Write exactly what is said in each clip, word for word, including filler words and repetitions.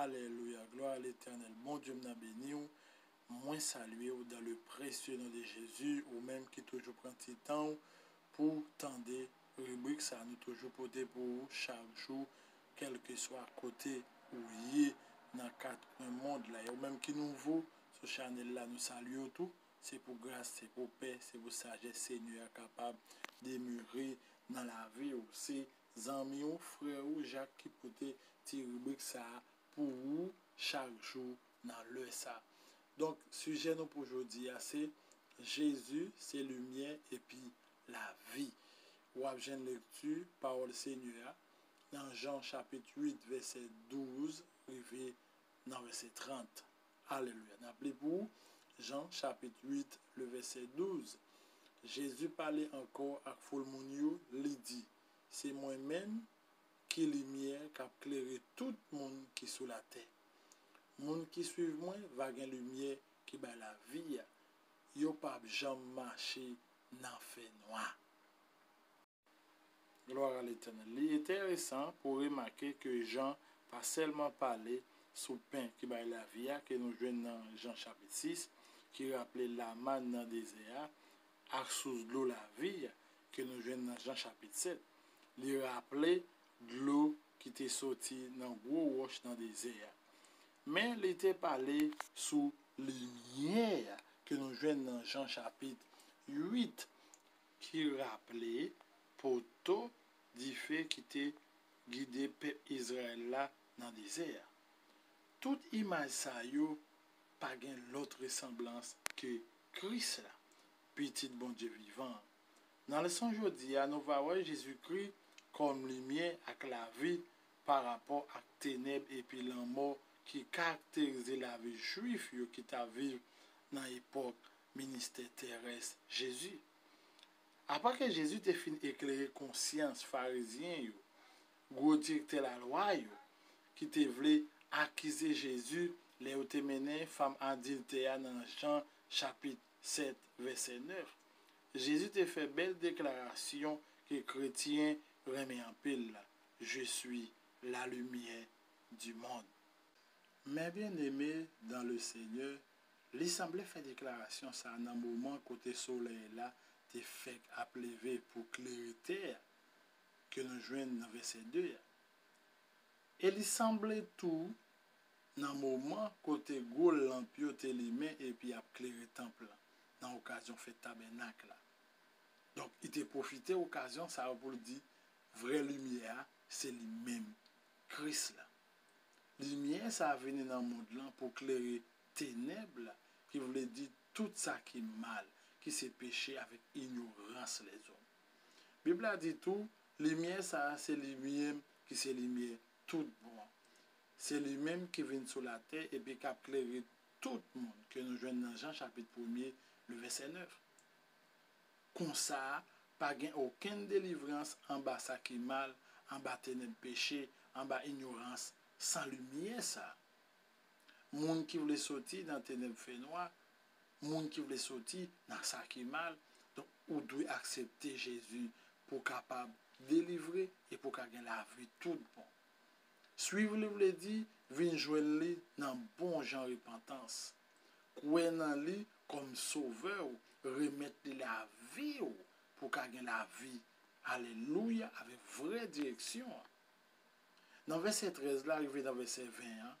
Alelouya, glwa a Letènèl. Bondye m nan beni w. Mwen salye w dans le précieux nom de Jésus, ou menm ki toujou pran ti tan w pou tande ribrik sa a nou toujou pote pou ou chak jou, kèlkeswa kote ou ye nan kat kwen mond la. E ou menm ki nouvo sou chanèl la, nou salye w tou. Se pou gras, se pou pè, se pou sajès Senyè a kapab demere nan lavi w. Se zanmi w, frè w, Jak ki pote ti ribrik sa a pou ou chak jou nan lè sa. Donk, sijè nou pou jodi a se Jezi se limyè epi lavi. W ap jwenn lekti pawòl Senyè a nan Jan chapit uit vèsè douz rive nan vèsè trant. Alelouya. N ap li pou ou Jan chapit uit, le vèsè douz. Jezi pale ankò ak foul moun yo, li di, Se mwen menm ki limyè k ap klere tout moun ki sou latè. Moun ki suiv mwen va gen limyè ki bay lavi a. Yo p ap janm mache nan fènwa. Glwa a Letènèl. Li enteresan pou remake ke Jan pa sèlman pale sou pen ki bay lavi a ke nou jwenn nan Jan chapit sis, ki raple lamann nan dezè a, ak sous dlo lavi a ke nou jwenn nan Jan chapit sèt. Li raple dlo ki te soti nan gwo wòch nan dezè a. Men li te pale sou limyè a ke nou jwenn nan Jan chapit uit, ki raple poto dife ki te gide pèp Izrayèl la nan dezè a. Tout imaj sa yo pa gen lòt resanblans ke Kris la, Pitit Bondye vivan an. Nan leson jodi a, nou va wè Jezikri kòm limyè ak lavi pa rapò ak tenèb epi lanmò ki karakterize lavi Jwif yo ki t ap viv nan epòk ministè terès Jezi. Apre ke Jezi te fin eklere konsyans Farizyen yo, gwo direktè lalwa yo, ki te vle akize Jezi lè yo te mennen fanm adiltè a nan Jan chapit sèt, vèsè nèf, Jezi te fè bèl deklarasyon ke kretyen renmen anpil la, Je suis la lumière du monde. Mes bien-aimés dans le Seigneur, li sanble fè deklarasyon sa a nan moman kote solèy la te fèk ap leve pou klere tè a ke nou jwenn nan vèsè de a. E li sanble tou nan moman kote gwo lanp yo te limen epi ap klere tanp lan nan okazyon fèt Tabènak la. Donk, li te pwofite okazyon sa a pou l di vrè limyè a se li menm, Kris la. Limyè sa a vini nan mond lan pou klere tenèb la, ki vle di tout sa ki mal, ki se peche avèk inyorans lèzòm. Bib la di tou, limyè sa a se li menm ki se limyè tout bon. Se li menm ki vin sou latè epi k ap klere tout moun, ke nou jwenn nan Jan chapit premye, le vèsè nèf. Konsa, pa gen okenn delivrans anba sa ki mal, anba tenèb peche, anba inyorans, san limyè sa a. Moun ki vle soti nan tenèb fènwa, moun ki vle soti nan sa ki mal, donk, ou dwe aksepte Jezi pou w kapab delivre e pou w ka gen lavi tout bon. Swiv li vle di vin jwenn li nan bon jan repantans. Kwè nan li kòm Sovè w, remèt li lavi w pou w ka gen lavi, alelouya, avèk vrè direksyon an. Nan vèsè trèz la rive nan vèsè ven an,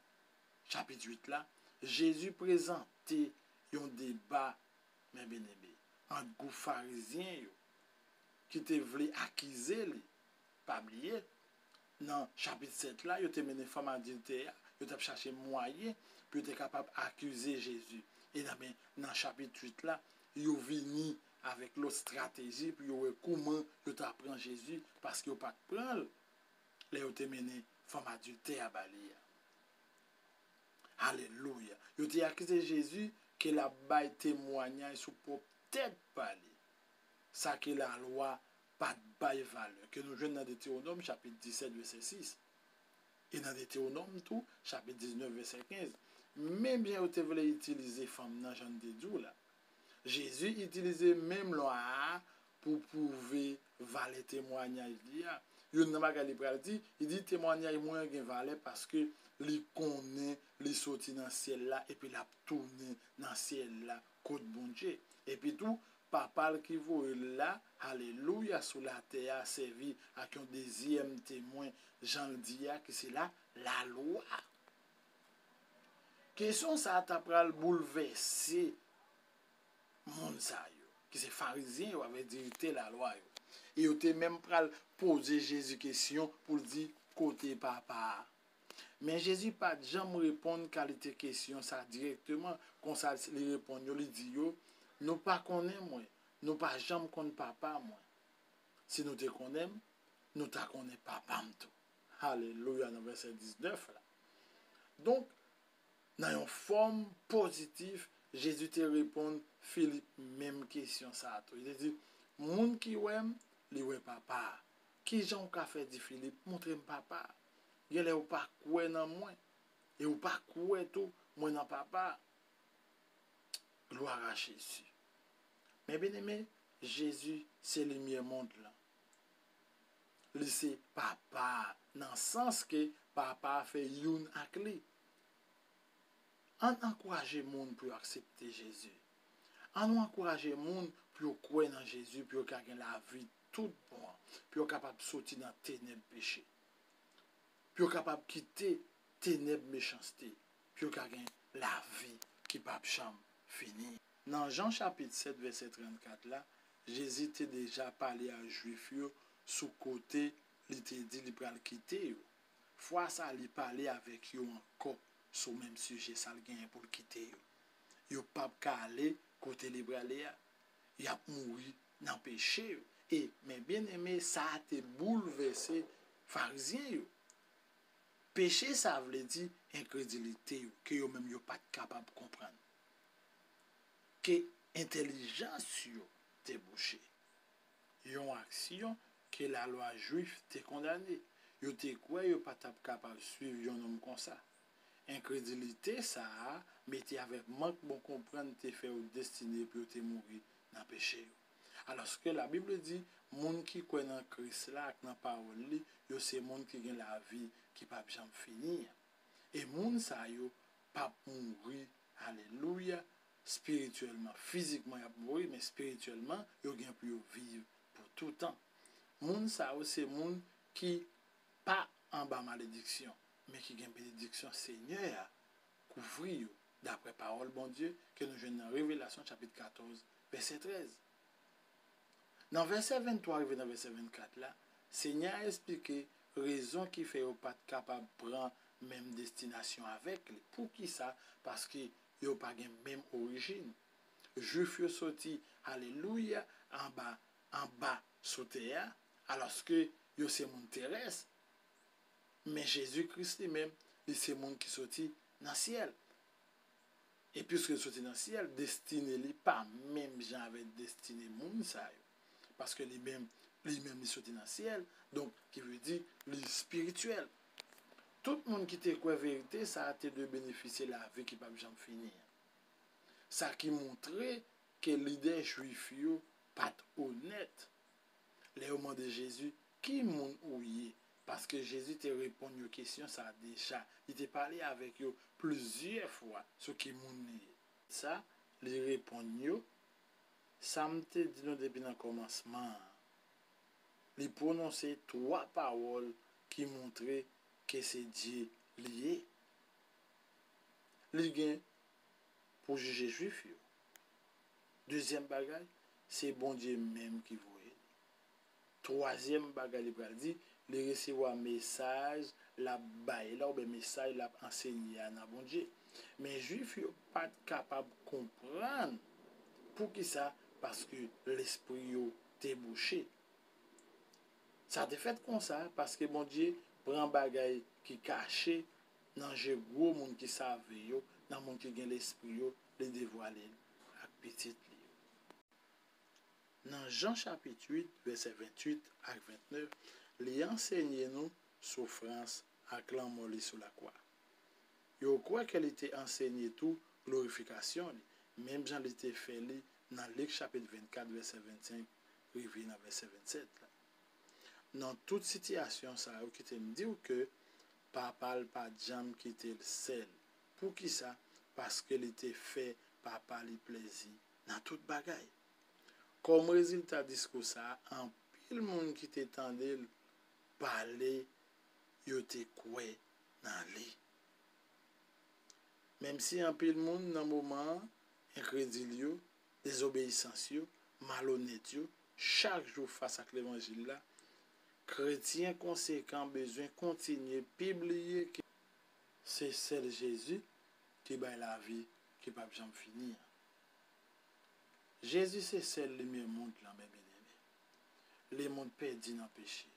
chapit uit la, Jezi prezante yon deba, men byeneme, ant gwoup Farizyen yo ki te vle akize li. Pa bliye, nan chapit sèt la, yo te mennen fanm adiltè a, yo t ap chache mwayen pou yo te kapab akize Jezi. E nan, men, nan chapit uit la, yo vini avèk lòt estrateji pou yo wè kouman yo ta pran Jezi, paske yo pa t pran l lè yo te mennen fanm adiltè a ba li a. Alelouya! Yo te akize Jezi ke l ap bay temwayaj sou pwòp tèt pa li, sa ke lalwa pa t bay valè, ke nou jwenn nan Detewonòm chapit disèt vèsè sis, e nan Detewonòm tou, chapit diznèf vèsè kenz. Menm jan yo te vle itilize fanm nan, jan n te di w la, Jezi itilize menm lwa a pou pwouve valè temwayaj li a. Youn nan bagay li pral di, li di temwayaj mwen an gen valè paske li konnen li soti nan syèl la epi l ap tounen nan syèl la kot Bondye. Epi tou, Papa l ki voye l la, alelouya, sou latè a, sèvi ak yon dezyèm temwen, jan l di a, ki se la, lalwa. Kesyon sa a ta pral boulvèse moun sa yo, ki se Farizyen yo avèk direktè lalwa yo. E yo te menm pral poze Jezi kesyon pou l di, kote Papa a? Men Jezi pa t janm reponn kalite kesyon sa dirèkteman. Konsa li reponn yo, li di yo, nou pa konnen mwen, nou pa janm konn Papa mwen. Si nou te konnen m, nou ta konnen Papa m tou. Alelouya, nan vèsè diznèf la. Donk, nan yon fòm pozitif, Jezi te reponn Filip menm kesyon sa a tou. Li te di, moun ki wè m, li wè Papa a. Kijan w ka fè di Filip, montre m Papa a? Genlè ou pa kwè nan mwen, e ou pa kwè tou mwen nan Papa a. Glwa a Jezi. Men byeneme, Jezi se limyè mond lan. Li se Papa a, nan sans ke Papa a fè youn ak li. Ann ankouraje moun pou yo aksepte Jezi. Ann nou ankouraje moun pou yo kwè nan Jezi, pou yo ka gen lavi tout bon an, pou yo kapab soti nan tenèb peche, pou yo kapab kite tenèb mechanste, pou yo ka gen lavi ki p ap janm fini. Nan Jan chapit sèt vèsè trannkat la, Jezi te deja pale a Jwif yo sou kote li te di li pral kite yo. Fwa sa a, li pale avèk yo ankò sou menm sijè sa a, l genyen pou l kite yo. Yo p ap ka ale kote li prale a. Y ap mouri nan peche yo. E, men byeneme, sa a te boulvèse Farizyen yo. Peche sa a vle di enkredilite yo, ke yo menm yo pa t kapab konprann. Ke entèlijans yo te bouche. Yon aksyon ke lalwa jwif te kondane. Yo te kwè yo pa t ap kapab swiv yon nonm konsa. Enkredilite sa a, mete avèk mank bon konprann, te fè yo destine pou yo te mouri nan peche yo. Alòske Labib di, moun ki kwè nan Kris la ak nan pawòl li, yo se moun ki gen lavi ki p ap janm fini an. E moun sa yo p ap mouri, alelouya, espirityèlman, fizikman y ap mouri, men espirityèlman, yo gen pou yo viv pou toutan. Moun sa yo se moun ki pa anba malediksyon, men ki gen benediksyon Senyè a kouvri yo, daprè pawòl Bondye ke nou jwenn nan Revelasyon chapit katòz, vèsè trèz. Nan vèsè venntwa rive nan vèsè vennkat la, Senyè a eksplike rezon ki fè yo pa t kapab pran menm destinasyon avèk li. Poukisa? Paske yo pa gen menm orijin. Jwif yo soti, alelouya, anba, anba sou tè a, alòske yo se moun terès. Men Jezi Kris li menm, li se moun ki soti nan syèl. E piske li soti nan syèl, destine li pa menm jan avèk destine moun sa yo. Paske li menm, li menm li soti nan syèl, donk, ki vle di, li espirityèl. Tout moun ki te kwè verite sa a te dwe benefisye lavi ki p ap janm fini an. Sa ki montre ke lidè jwif yo pa t onèt. Lè yo mande Jezi, ki moun ou ye? Paske Jezi te reponn yo kesyon sa a deja. Li te pale avèk yo plizyè fwa sou ki moun li ye. Sa, li reponn yo, sa m te di nou depi nan kòmansman an. Li pwononse twa pawòl ki montre ke se Dye li ye. Li gen pou jije jwif yo. Dezyèm bagay, se Bondye menm ki voye li. Twazyèm bagay li pral di, li resevwa mesaj l ap bay la, oubyen mesaj l ap ansenye a nan Bondye. Men jwif yo pa t kapab konprann poukisa, paske lespri yo te bouche. Sa te fèt konsa paske Bondye pran bagay ki kache nan je gwo moun ki save yo, nan moun ki gen lespri yo, li devwale l ak pitit li yo. Nan Jan chapit uit, vèsè venntuit ak ventnèf, li ansenye nou soufrans ak lanmò li sou lakwa. Yo kwè ke li te ansenye tou glorifikasyon li, menm jan li te fè li nan Lik chapit vennkat, vèsè vennsenk rive nan vèsè vennsèt la. nan tout sitiyasyon sa yo, kite m di w ke papa l pa t janm kite l sèl. Poukisa? Paske li te fè papa li plèzi nan tout bagay. Kòm rezilta diskou sa a, anpil moun ki te tande l pale, yo te kwè nan li. Menm si anpil moun nan moman an enkredil yo, dezobeyisans yo, malonèt yo, chak jou fas ak levanjil la, kretyen konsekan bezwen kontinye pibliye ke se sèl Jezi ki bay lavi ki p ap janm fini an. Jezi se sèl limyè mond lan, men byeneme. Lemonn pèdi nan peche.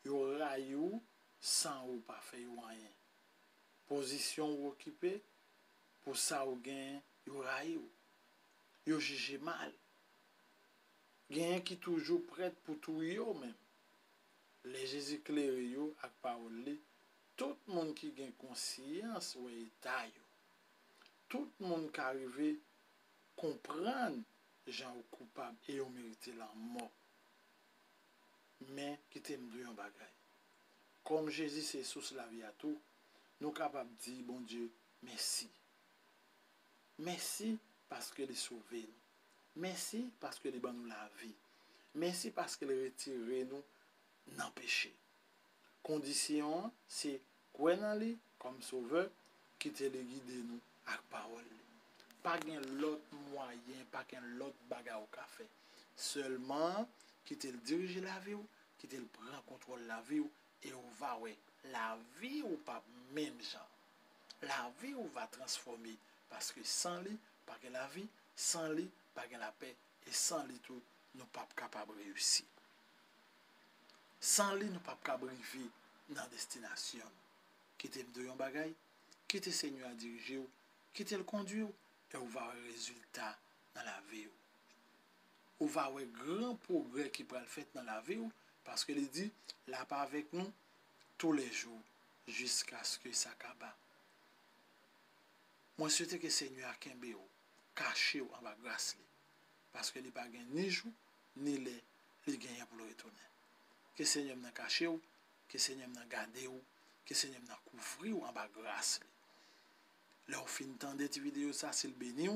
Yo rayi w san ou pa fè yo anyen. Pozisyon ou okipe, pou sa ou genyen, yo rayi w. Yo jije mal. Genyen ki toujou prèt pou touye w menm. Lè Jezi klere yo ak pawòl li, tout moun ki gen konsyans wè eta yo. Tout moun ka rive konprann jan yo koupab e yo merite lanmò. Men, kite m di w yon bagay. Kòm Jezi se sous lavi a tou, nou kapab di Bondye mèsi. Mèsi paske li sove nou. Mèsi paske li ban nou lavi. Mèsi paske li retire nou nan peche. Kondisyon an se kwè nan li kòm Sovè, kite li gide nou ak pawòl li. Pa gen lòt mwayen, pa gen lòt bagay ou ka fè. Sèlman kite l dirije lavi w, kite l pran kontwòl lavi w, e ou va wè lavi w p ap menm jan. Lavi w va transfòme, paske san li, pa gen lavi, san li, pa gen lapè, e san li tou, nou p ap kapab reyisi. San li, nou p ap kab rive nan destinasyon nou. Kite m di w yon bagay, kite Senyè a dirije w, kite l kondui w, e ou va wè rezilta nan lavi w. Ou va wè gran pwogrè ki pral fèt nan lavi w, paske li di, l ap avèk nou toulejou, jiskaske sa kaba. Mwen swete ke Senyè a kenbe w, kache w anba gras li, paske li pa gen ni jou, ni lè li genyen pou l retounen. Ke Senyè m nan kache w, ke Senyè m nan gade w, ke Senyè m nan kouvri w anba gras li. Lè w fin tande ti videyo sa, si l beni w,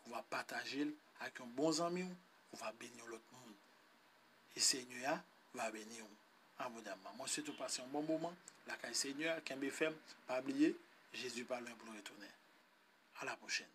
ou va pataje l ak yon bon zanmi w, ou va beni yon lòt moun. E Senyè a va beni w abondamman. Mwen swete w pase yon bon moman lakay Senyè a, kenbe fèm, pa bliye, Jezi pa lwen pou l retounen. A la pwochèn.